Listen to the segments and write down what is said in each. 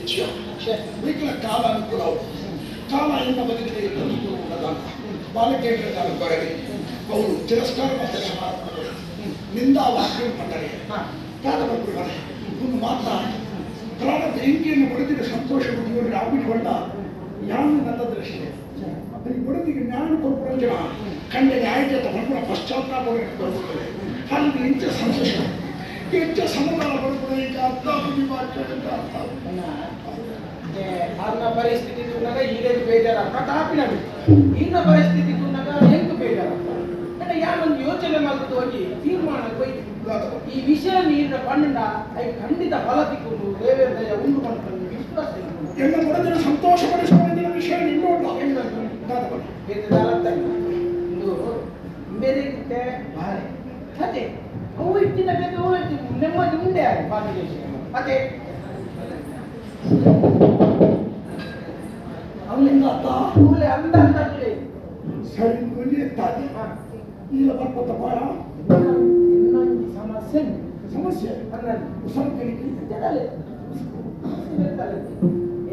ವೈಕಲ ಕಾಲ ಅನುಕೂಲ ಕಾಲ ಎನ್ನ ಬದುಕಿದೆ ಅನುಕೂಲ ಉಳ್ಳದಾನ ಬಾಲಕೇಂದ್ರ ಬರಲಿ ಅವರು ತಿರಸ್ಕಾರ ಮತ್ತೆ ಸಮಾರಂಭಗಳು ನಿಂದ ವಾಕ್ಯ ಪಟ್ಟರೆ ಕಾದ ಬರ್ತಾರೆ ಒಂದು ಮಾತ್ರ ಪ್ರಾಣದ ಎಂಕಿಯನ್ನು ಕೊಡುತ್ತಿದ್ದ ಸಂತೋಷ ಆಗುಕೊಂಡ ಯಾನು ನನ್ನ ದೃಷ್ಟಿ ಅದಕ್ಕೆ ಕೊಡದಿಗೆ ಜ್ಞಾನ ಕೊರಪುರಂಜನ ಕಂಡೆ ಆಯ್ತು ತಗೊಂಡು ಪಶ್ಚಾತ್ತಾಪ ಕೊರಪುತ್ತದೆ ಅಲ್ಲಿ ಇಂಚ ಸಂತೋಷ ಹೆಚ್ಚ ಸಮಾಧಾನ ಪಡ್ಕೊಳ್ಳಿ ಈಗ ಅರ್ಥ ಅಂತ ಅರ್ಥ ಆರ್ನ ಪರಿಸ್ಥಿತಿ ತೂನಾಗ ಈರೇನು ಬೇಜಾರಪ್ಪ ತಾಪಿನ ಈನ ಪರಿಸ್ಥಿತಿ ತೂನಾಗ ಹೆಂಗ್ ಬೇಜಾರಪ್ಪ ಅಂದ್ರೆ ಯಾನೊಂದು ಯೋಚನೆ ಮಾಡಿದ್ದು ಹೋಗಿ ತೀರ್ಮಾನ ಹೋಯ್ತು. ಈ ವಿಷಯ ನೀರಿನ ಪಂಡ I ಖಂಡಿತ ಫಲ ತಿಕ್ಕೊಂಡು ದೇವರ ದಯ ಉಂಡು ಮಾಡ್ಕೊಂಡು ವಿಶ್ವಾಸ ಎಲ್ಲ ಕೊಡದಿನ ಸಂತೋಷ ಪಡಿಸುವ ವಿಷಯ ನಿನ್ನೋಡ ಇಂದು ಬೇರೆ ಬಾರೆ ಅದೇ ಅವು ಇಟ್ಟಿನ ಬೇಕು ನೆಮ್ಮದಿ ಉಂಡೆ ಆಗಿ ಬಾಂಗ್ಲಾದೇಶ ಅದೇ ಅವನಿಂದ ಮೂಲೆ ಅಂದ ಅಂತ ಸರಿ ಎತ್ತಾದಿ ಇಲ್ಲ ಬರ್ಕೊತ ಬಾಯ ಇನ್ನೊಂದು ಸಮಸ್ಯೆ ಸಮಸ್ಯೆ ಉಸರು ಕಲಿಕೆ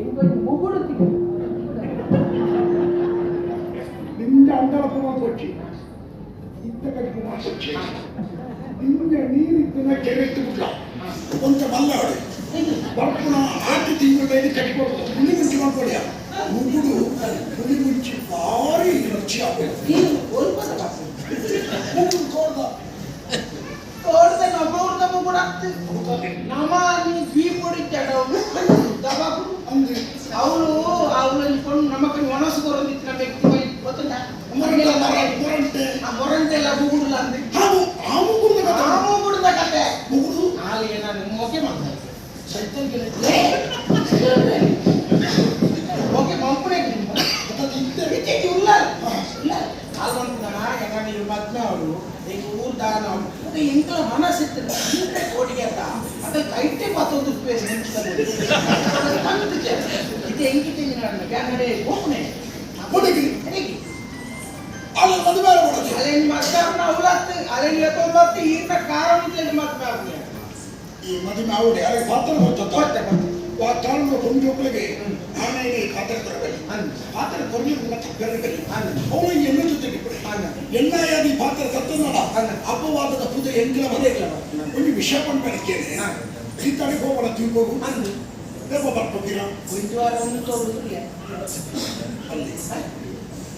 ಎಂಗೊಂದು ಮುಗುಡು ತಿಂಗಳು ನಿಂದ ಅಂದಳ ಕೊಚ್ಚಿ ಇದ್ದ ಕಡೆ ಕೊಚ್ಚಿ ನಿಂದ ನೀರಿದ್ದನ್ನ ಕೆರೆತ್ತು ಬಿಟ್ಲ ಒಂತ ಮಲ್ಲಾಡು ಬರ್ಪುಣ ಆಟಿ ತಿಂಗಳ ಕಟ್ಕೊಳ್ಬೋದು ಹುಳಿ ಮುಂಚೆ ಮಾಡ್ಕೊಳ್ಳಿ ಮುಗುಡು ಹುಳಿ ಮುಂಚೆ ಭಾರಿ ರುಚಿ ಆಗ್ಬೇಕು. ಮುಗುಡು ತೋರ್ದ ತೋರ್ದ ನಮ್ಮ ಮುಗುಡು ಆಗ್ತದೆ. ನಮ್ಮ ದ್ವೀಪ ದಬಾಕು ಅಂದ್ರೆ ಅವಳು ಅವಳಲ್ಲಿ ಕೊಂಡು ನಮಕ್ಕೆ ಮನಸ್ಸು ಬರೋದಿತ್ತು ನಮಗೆ ಗೊತ್ತುಂಟಾ? ಮೊರಂಟೆ ಆ ಮೊರಂಟೆ ಎಲ್ಲ ಮುಗುಡುಲ್ಲ ಅಂದ್ರೆ ಹಾಗೂ ಆ ಮುಗುಡುದ ಕಥೆ ಆ ಮುಗುಡುದ ಕತೆ ಮುಗುಡು ನಾಳೆಗೆ ನಾನು ಓಕೆ ಮಾಡ್ತಾರೆ ಓಕೆ ಮಂಪುಣೆ ಇದ್ದೆ ಇಲ್ಲ ಇಲ್ಲ ಹಾಲು ಮಾಡ್ತಾನ ಯಾಕಂದ್ರೆ ಇವ್ರು ಮದ್ವೆ ಅವಳು ಈಗ ಊರ್ ದಾನ ಅವಳು ಎಂತ ಮನಸ್ಸಿತ್ತು ಇಂತ ಕೋಟಿಗೆ ಅಂತ ಅದಕ್ಕೆ ಐಟೆ ಮತ್ತೊಂದು ಸ್ಪೇಸ್ ಇದು ಹೆಂಗಿದ್ದೀನಿ ನಾನು ಯಾಕಂದ್ರೆ ಹೋಗ್ನೆ ಹುಡುಗಿ ಅಲ್ಲಿ ಮದುವೆ ಮಾಡೋದು ಅಲ್ಲೇನು ಮದ್ವೆ ಅವಳತ್ತು ಅಲ್ಲೇನು ಲೆಕ್ಕೊಂಬತ್ತು ಈತ ಕಾರಣ ಮದ್ವೆ ಆಗ್ಲಿ ಈ ಮದುವೆ ಆವಡಿ ಯಾರಿಗೆ ಪಾತ್ರ ಗೊತ್ತ ಗೊತ್ತೆ ಗೊತ್ತೆ ಆ ಕಾರಣ ಕೊಂಜೋಕ್ಳಿಗೆ ಆಮೇಲೆ ಪಾತ್ರ ತರಬೇಕು ಅಂದ್ ಪಾತ್ರ ಕೊರಲಿ ತಪ್ಪಬೇಕು ಅಂದ್ ಅವಳು ಎಲ್ಲ ಜೊತೆ ಇಬ್ಬರು ಅಂದ್ ಎಲ್ಲ ಯಾದಿ ಪಾತ್ರ ತತ್ತನಲ್ಲ ಅಂದ್ ಅಪವಾದದ ಪೂಜೆ ಎಂಕಲ ಬಂದಿಲ್ಲ ಒಂದು ವಿಷಯ ಪಂಪಡಿಕೇನೆ ಈ ತಡೆಗೆ ಹೋಗೋಣ ತಿಳ್ಕೋಗು ಅಂದ್ ದೇವ ಬರ್ಕೊತೀರ ಒಂದು ವಾರ ಒಂದು ತೋರುದಿಲ್ಲ ಅಲ್ಲಿ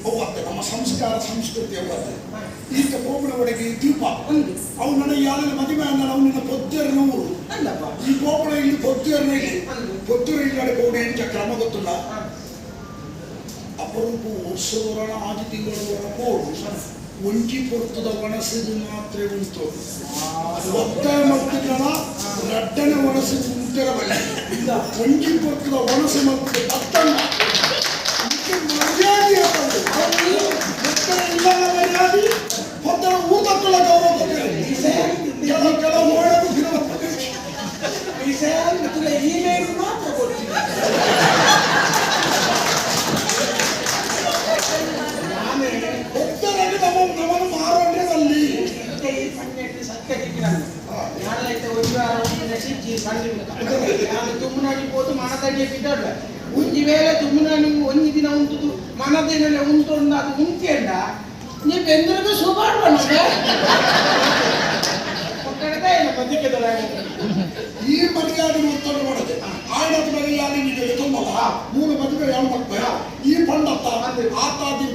ಅವು ನಮ್ಮ ಸಂಸ್ಕಾರ ಸಂಸ್ಕೃತಿ ಅವತ್ತೆ ಈತ ಕೋಪಣ ಒಡೆಗೆ ದ್ವೀಪ ಒಂದು ಅವು ನನ್ನ ಯಾರೆಲ್ಲ ಮದುವೆ ಅಂದ ಅವನಿನ್ನ ಪೊದ್ದೇರನ ಊರು ಅಲ್ಲಪ್ಪ ಈ ಕೋಪಣ ಇಲ್ಲಿ ಪೊದ್ದೇರನ ಇಲ್ಲಿ ಅಂದ್ ಪೊತ್ತೂರು ಇಲ್ಲಡೆ ಕೋಡೆ ಎಂಚ ಕ್ರಮ ಗೊತ್ತಿಲ್ಲ ಅಪರೂಪ ವರ್ಷದವರಣ ಆದಿ ತಿಂಗಳವರ ಕೋಡು ಒಂಜಿ ಪೊರ್ತದ ಒಣಸಿದು ಮಾತ್ರ ಉಂಟು ಒತ್ತಾಯ ಮತ್ತಿಗಳ ರಡ್ಡನೆ ಒಣಸಿದು ಉಂಟಿರಬಲ್ಲ ಒಂಜಿ ಪೊರ್ತದ ಒಣಸು ಮತ್ತು ಬತ್ತಣ್ಣ ಮರ್ಯಾದೆ ಇಲ್ಲದ ಮರ್ಯಾದೆ ಹೊತ್ತರ ಊಟಕ್ಕಳ ಗೌರವ ಕೆಲವು ಕೆಲವು ಒಳಗು ವಿಷಯ ಇಮೇಲ್ ಮಾತ್ರ ಕೊಡ್ತೀನಿ ನಾನೇ ಒತ್ತರಾಗಿ ನಮ್ಮ ನಮ್ಮನ್ನು ಮಾರೋಣ್ರೆ ಅಲ್ಲಿ ಇತ್ತೆ ಈ ಪನ್ನೆಟ್ಟು ಸತ್ಯ ತಿಕ್ಕಿನಂದು ನಾಳೆ ಒಂದು ವಾರ ಒಂದು ನಶಿಚ್ಚಿ ಸಣ್ಣ ನಾನು ತುಮ್ಮನಾಡಿ ಪೋತು ಮನದಡಿಯ ಬಿದ್ದಾಡ್ಲ ಒಂಜಿ ವೇಳೆ ತುಮ್ಮನಾಡಿ ಒಂಜಿ ದಿನ ಉಂಟುದು ಮನದಿನಲ್ಲೇ ಉಂಟು ಅದು ಉಂಟೆಂಡ ನೀ ಬೆಂದರಿಗೂ ಸುಬಾಡ್ವ ನಮಗೆ ಕೊಟ್ಟಡದ ಇಲ್ಲ ಬದುಕಿದಳ ಈ ಮರ್ಯಾದೆ ಒತ್ತಡ ಮಾಡದೆ ಆಯಣದ ಮರ್ಯಾದೆ ನೀನು ತುಂಬಲ್ಲ ಮೂರು ಮದುವೆ ಯಾವ ಮಕ್ಕಳ ಈ ಪಂಡತ್ತ ಆತಾದಿ